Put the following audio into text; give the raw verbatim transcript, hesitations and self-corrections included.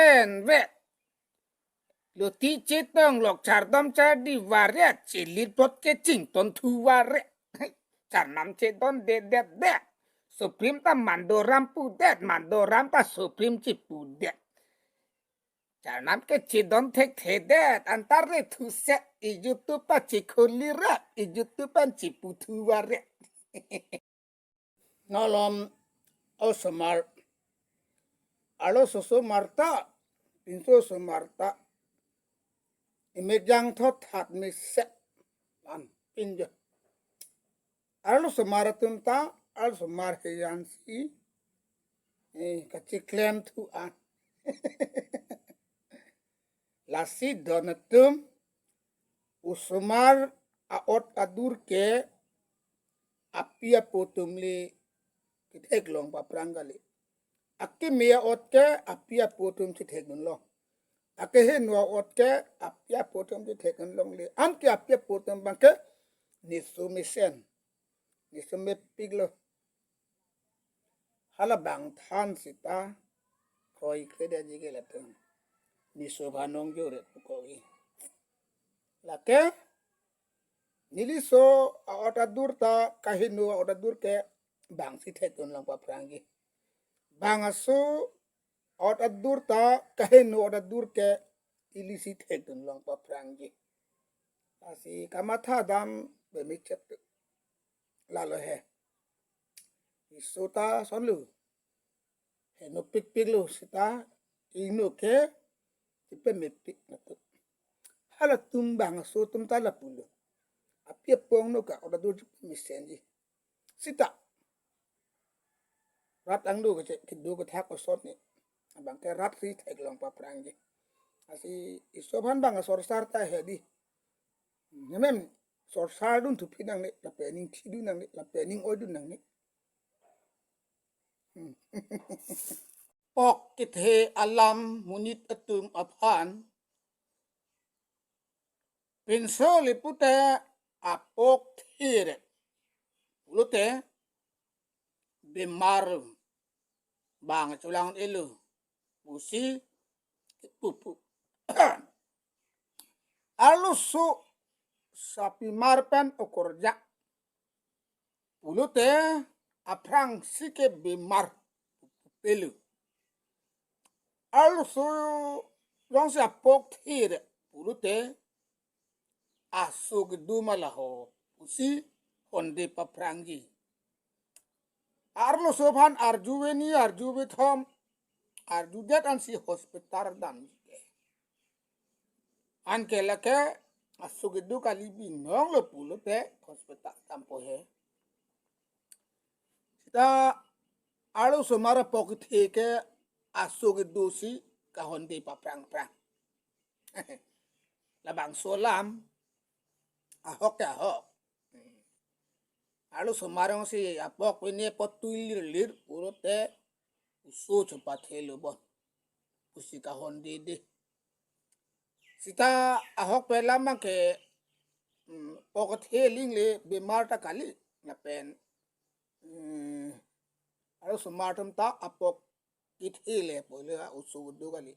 Pen ve. Loti chetong lok chardom chardi varet, chelit pot ke chington thu varet. Charnam chedon det det det. Supreme ta Mandoram pudet, Mandoram ta Supreme chipudet. Charnam ke chedon thekthedet, antar re thuset, ijutu pa chikholi rap, ijutu pan chipu thu varet. Nalom osomar. Arloso osomar ta, pinso osomar ta. Imejang thot hat mesen. An pinjo. Arloso osomar atum ta, arloso osomar heyansi. Eh, kachiklem thu an. Lasi don atum, osomar a-ot adur ke api apo atum le ketheklong paphrang kali. Akimi a-ot ke api apo atum chethekdunlong. Akehingno a-ot ke api apo atum chethekdunlongle. Anke api apo atum abang ke niso mesen. Niso mepiklo. Halabang than sita kroikre detji ke latum. Niso aphan nong jore pukogi. Lake neliso a-ot adur ta kahingno a-ot adur ke bangsi thekdunlong paphrangji. Bang aso a-ot adur ta kahingno a-ot adur ke ilisi thekdunlong paphrangji. Lasi kamatha dam bemichet lalo he. Iso ta sonlo. Hingno pikpiklo sita ingno ke chepamepik natu. Halatum bang aso atum ta lapulo. Api apo angno ka a-ot adur chipu mesenji. Sita. Rat angno ke che, kedo kethak osot ni. Abang ke rat si theklong paphrangji. Lasi iso aphan bang asorsar ta hedi. Nemem sorsar dun thuphi nangne, lapen ning thidun nangne, lapen ning oidun nangne. Pok kethe alam monit atum aphan pinso le pute apok thire. Pulote bemar bang cholang elo pusi pupu. Arloso sapimar pen okorjak pulote aphrangsi ke bemar pelo. Arloso jongsi apok thire pulote aso kedo ma laho pusi honde paphrangji. Arloso aphan arjuve ni, arjuve thom, arjudet ansi hospital damji ke. Anke lake aso kedo kali binong lo pulote hospital dampo he. Sita arloso osomar apok kethe ke aso kedo si kahonde paphrangphrang. Labangso alam ahok ke ahok. Arloso osomar jongsi apok pine apot tui lirlir pulote oso chopathelo bon pusi kahondede. Sita ahok pen alam abang ke, mm, pok kethe aling le bemar ta kali lapen, mm, arloso osomar atum ta apok kethe le pulo oso kedo kali.